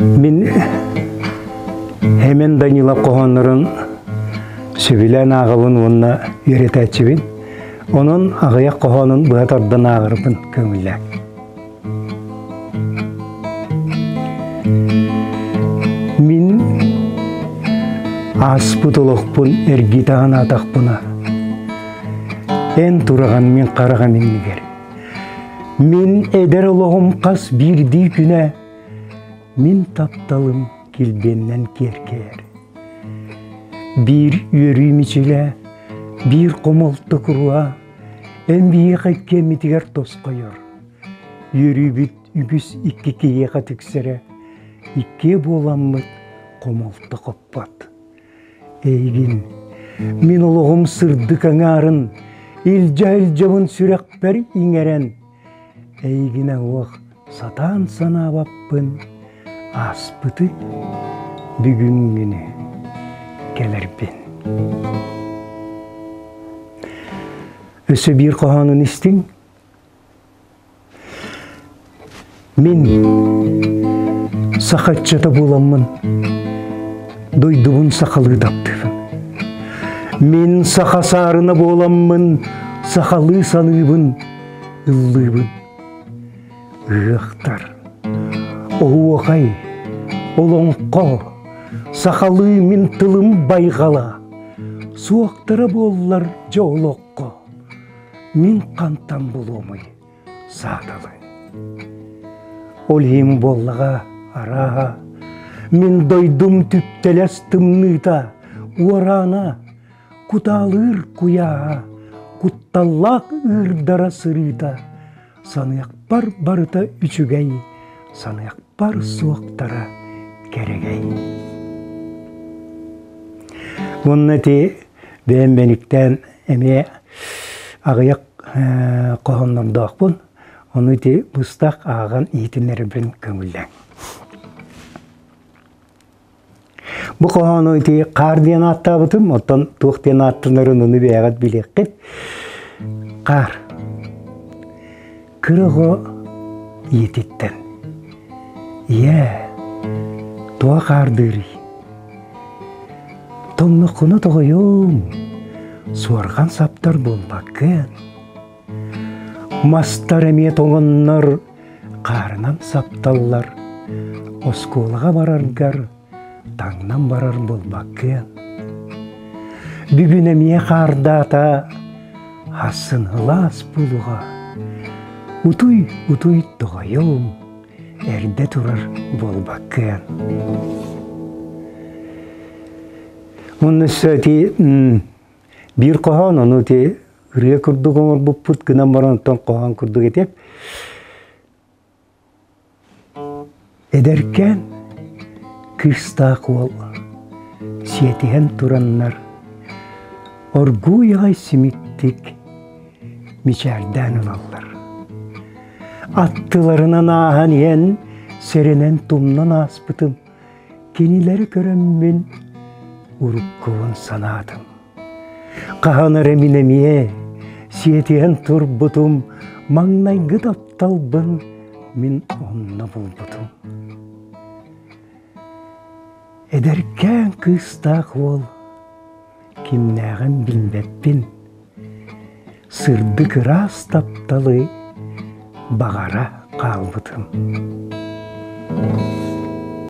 Мин Хэмэн Данилов хоһооннорун сөбүлээн ааҕабын уонна үөрэтээччибин. Онон аҕыйах хоһоонун быһа тардан ааҕарбын көҥүллээх. Мин ааспыт олохпун эргитэ санаатахпына, эн тураҕын мин хараҕым иннигэр. Мин эдэр олоҕум хас биирдии күнэ мин тапталым килбиэннэн киэркэйэр. Биир үөрүү мичилэ, биир хомолто куруа эн биһиэхэ иккиэммитигэр тосхойор. Үөрүүбүт үгүс икки киһиэхэ тиксэрэ, иккиэ буоламмыт хомолто хоппот. Эйигин, мин олоҕум сырдык аҥаарын, илдьэ-илдьэбин сүрэхпэр иҥэрэн, эйигинэ уох сатаан санаабаппын, ааспыты бүгүҥҥүнү кэлэрбин. Өссө биир хоһоонун истиҥ. Мин саха ыччата буоламмын дойдубун сахалыы таптыыбын. Мин саха саарына буоламмын сахалыы саныыбын, ыллыыбын. Ыһыахтар, оһуохай, олоҥхо, сахалыы мин тылым байҕала, суохтара буоллар дьэ олоххо. Мин хантан булуомуй сааталы? Ол иһин буоллаҕа арааһа, мин дойдум түптэлэс тымныыта, уораана, кутаалыыр куйааһа, кутталлаах ыырдара сырыыта, саныахпар барыта үчүгэй, саныахпар суохтара кэрэгэй. Уонна ити бэйэм бэниктээн эмиэ аҕыйах хоһооннордоохпун. Ону ити быстах ааҕан иһитиннэрэрбин көҥүллээҥ. Бу хоһоону ити хаар диэн ааттаабытым, оттон туох диэн ааттанарын ону бэйэҕит билиэххит. Хаар. Кыра оҕо ийэтиттэн. Ийээ, тоҕо хаардыырый? Тоҥноххуна тоҕойуом, суорҕан саптар буолбаккын. Мастар эмиэ тоҥоннор, хаарынан сапталлар. Оскуолаҕа бараргар таҥнан барар буолбаккын. Бүгүн эмиэ хаардаата, хассын ылаас буолуоҕа. Утуй, утуй тоҕойуом, эрдэ турар буолбаккын. Уонна өссө ити биир хоһоон, ону ити ырыа курдук оҥорбуппут гынан баран оттон хоһоон курдук этэ. Эдэркээн кыыстаах уол сиэтиһэн тураннар оргууй аҕай симиктик мичээрдээн ылаллар. Аттыларынан ааһан иһэн сэрэнэн тумнан ааспытым, кинилэри көрөммүн уруккубун санаатым. Хаһан эрэ мин эмиэ сиэтиһэн турбутум, маҥнайгы тапталбын мин онно булбутум. Эдэркээн кыыстаах уол кимнээҕин билбэппин, сырдык ыраас тапталы баҕара хаалбытым.